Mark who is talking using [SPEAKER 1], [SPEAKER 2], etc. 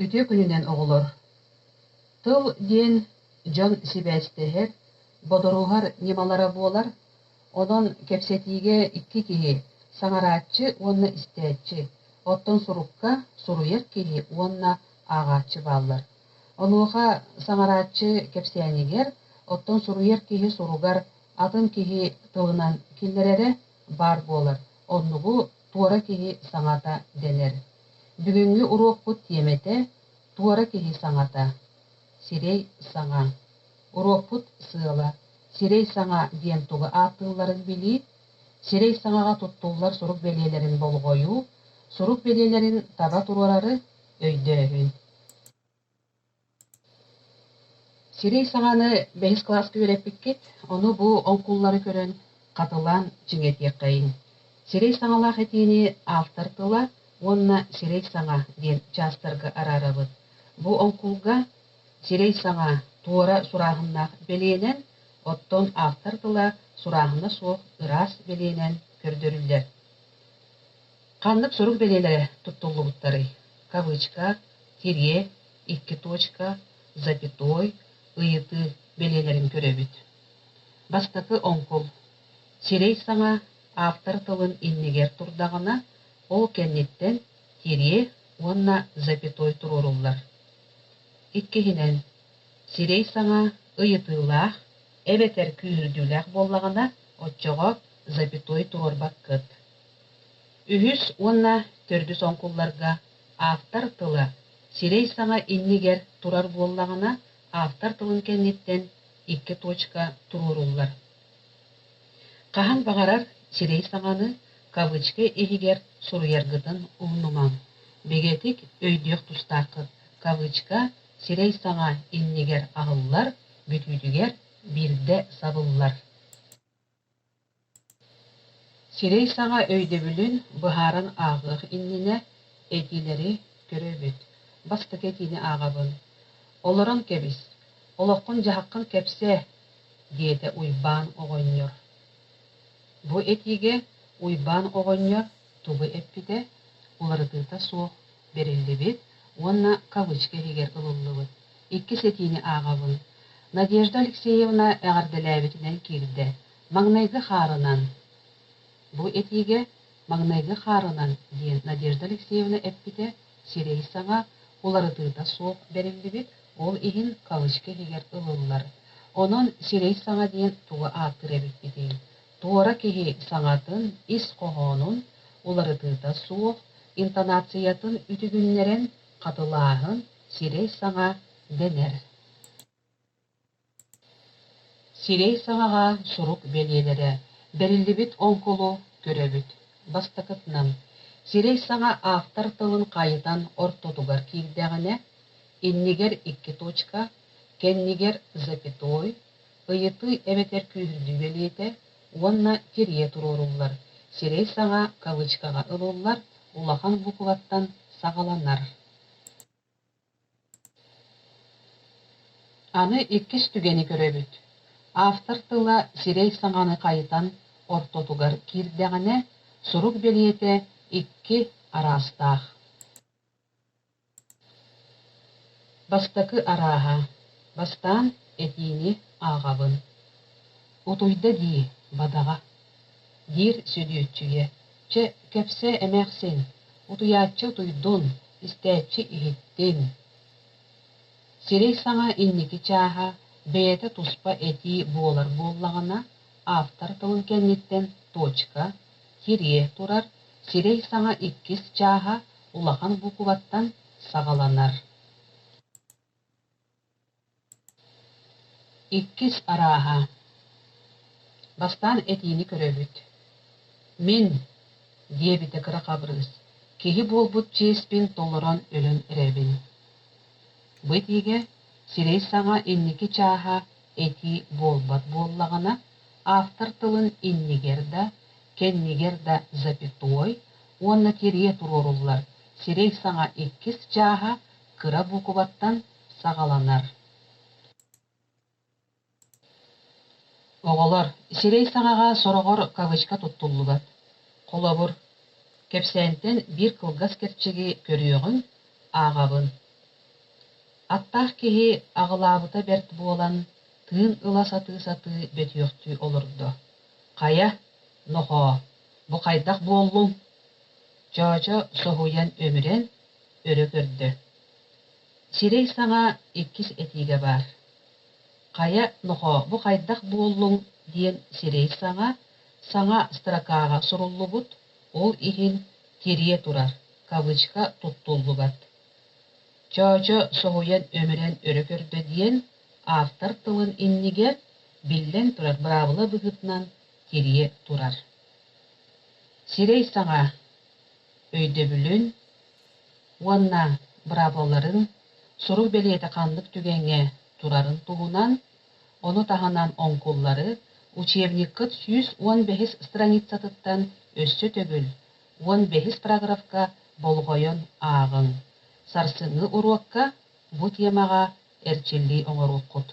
[SPEAKER 1] Үтүө күнүнэн, оҕолор! Тыл диэн дьон сибээстэһэр, бодоруһар ньымалара буолар, онон кэпсэтиигэ икки киһи саҥарааччы уонна истээччи, оттон сурукка суруйар киһи уонна ааҕааччы бааллар. Онуоха саҥарааччы кэпсээнигэр, оттон суруйар киһи суругар атын киһи тылынан киллэрэрэ баар буолар, оннугу туора киһи саҥата дэнэр. Бүгүҥҥү уруокпут тиэмэтэ «Туора киһи саҥата», сирэй саҥа. Уруокпут сыала сирэй саҥа диэн тугу ааттыылларын билии, сирэй саҥаҕа туттуллар сурук бэлиэлэрин болҕойуу, сурук бэлиэлэрин таба туруорары өйдөөһүн. Сирэй саҥаны бэһис кылааска үөрэппиккит, ону бу оҥкуллары көрөн хатылаан чиҥэтиэххэйиҥ. Сирэй саҥалаах этиини автор тыла уонна сирэй саҥа диэн чаастарга араарабыт. Бу оҥкулга сирэй саҥа туора сурааһыннаах бэлиэнэн, оттон автор тыла сурааһына суох ыраас бэлиэнэн көрдөрүллэр. Ханнык сурук бэлиэлэрэ туттуллубуттарый? Кавычка, тириэ, икки точка, запятой, ыйытыы бэлиэлэрин көрөбүт. Бастакы оҥкул. Сирэй саҥа автор тылын иннигэр турдаҕына, ол кэнниттэн тириэ уонна запятой туруоруллар. Иккиһинэн, сирэй саҥа ыйытыылаах эбэтэр күүһүрдүүлээх буоллаҕына, оччоҕо запятой туруорбаккыт. Үһүс уонна төрдүс оҥкулларга автор тыла сирэй саҥа иннигэр турар буоллаҕына, автор тылын кэнниттэн икки точка туруоруллар. Хаһан баҕарар сирэй саҥаны кавычка иһигэр суруйаргытын умнумаҥ. Бигэтик өйдүөх тустааххыт: кавычка сирэй саҥа иннигэр аһыллар, бүтүүтүгэр биирдэ сабыллар. Сирэй саҥа өйдөбүлүн быһааран ааҕыах иннинэ этиилэри көрөбүт. Бастакы этиини ааҕабын: «Олорон кэбис, олоххун-дьаһаххын кэпсээ», диэтэ Уйбаан оҕонньор. Бу этиигэ Уйбаан оҕонньор тугу эппитэ уларытыыта суох бэриллибит уонна кавычка иһигэр ылыллыбыт. Иккис этиини ааҕабын: Надежда Алексеевна эҕэрдэлээбитинэн киирдэ. Маҥнайгы хаарынан Бу этиигэ «маҥнайгы хаарынан» диэн Надежда Алексеевна эппитэ сирэй саҥа, уларытыыта суох бэриллибит, ол иһин кавычка иһигэр ылыллар. Онон сирэй саҥа диэн тугу ааттыыр эбиппитий? Туора киһи саҥатын ис хоһоонун уларытыыта суох, интонациятын үтүгүннэрэн хатылааһын сирэй саҥа дэнэр. Сирэй саҥаҕа сурук бэлиэлэрэ бэриллибит оҥкулу көрөбүт. Бастакытынан, сирэй саҥа автор тылын хайытан ортотугар киирдэҕинэ, иннигэр икки точка, кэннигэр запятой, ыйытыы эбэтэр күүһүрдүү бэлиэтэ уонна тириэ туруоруллар, сирэй саҥа кавычкаҕа ылыллар, улахан букваттан саҕаланар. Аны иккис түгэни көрөбүт. Автор тыла сирэй саҥаны хайытан ортотугар киирдэҕинэ, сурук бэлиэтэ икки араастаах. Бастакы арааһа. Бастаан этиини ааҕабын. «Утуйда дии, бадаҕа» диир Сөдүөччүйэ. «Чэ, кэпсээ, эмээхсин, утуйааччы утуйдун, истээччи иһиттин» Сирэй саҥа инники чааһа бэйэтэ туспа этии буолар буоллаҕына, автор тылын кэнниттэн точка, тириэ турар, сирэй саҥа иккис чааһа улахан букваттан саҕаланар. Иккис арааһа. Бастаан этиини көрөбүт: «Мин, диэбитэ Кыра Хабырыыс, киһи буолбут чиэспин толорон өлөн эрэбин» Бу этиигэ сирэй саҥа инники чааһа этии буолбат буоллаҕына, автор тылын иннигэр да, кэннигэр да запятой уонна тириэ туруоруллар, сирэй саҥа иккис чааһа кыра буукубаттан саҕаланар. Оҕолор, сирэй саҥаҕа сороҕор кавычка туттуллубат. Холобур, кэпсээнтэн биир кылгас кэрчиги көрүөҕүҥ, ааҕабын. Аттаах киһи аҕылаабыта бэрт буолан, тыын ыла сатыы-сатыы бөтүөхтүү олордо: «Хайа, нохоо, бу хайдах буоллуҥ?» Чоочо соһуйан өмүрэн, өрө көрдө. Сирэй саҥа иккис этиигэ баар: «Хайа, нохоо, бу хайдах буоллуҥ?» диэн сирэй саҥа, саҥа строкаҕа суруллубут, ол иһин «тириэ турар» кавычка туттуллубат. Чоочо соһуйан өмүрэн өрө көрдө диэн автор тылын иннигэр, биллэн турар, быраабыла быһыытынан тириэ турар. Сирэй саҥа өйдөбүлүн уонна быраабылаларын сурук бэлиэтэ ханнык түгэҥҥэ турарын туһунан, ону таһынан оҥкуллары учебниккыт 115 страницатыттан өссө төгүл 15 параграфка болҕойон ааҕыҥ. Сарсыҥҥы уруокка бу темаҕа эрчиллии оҥоруоххут.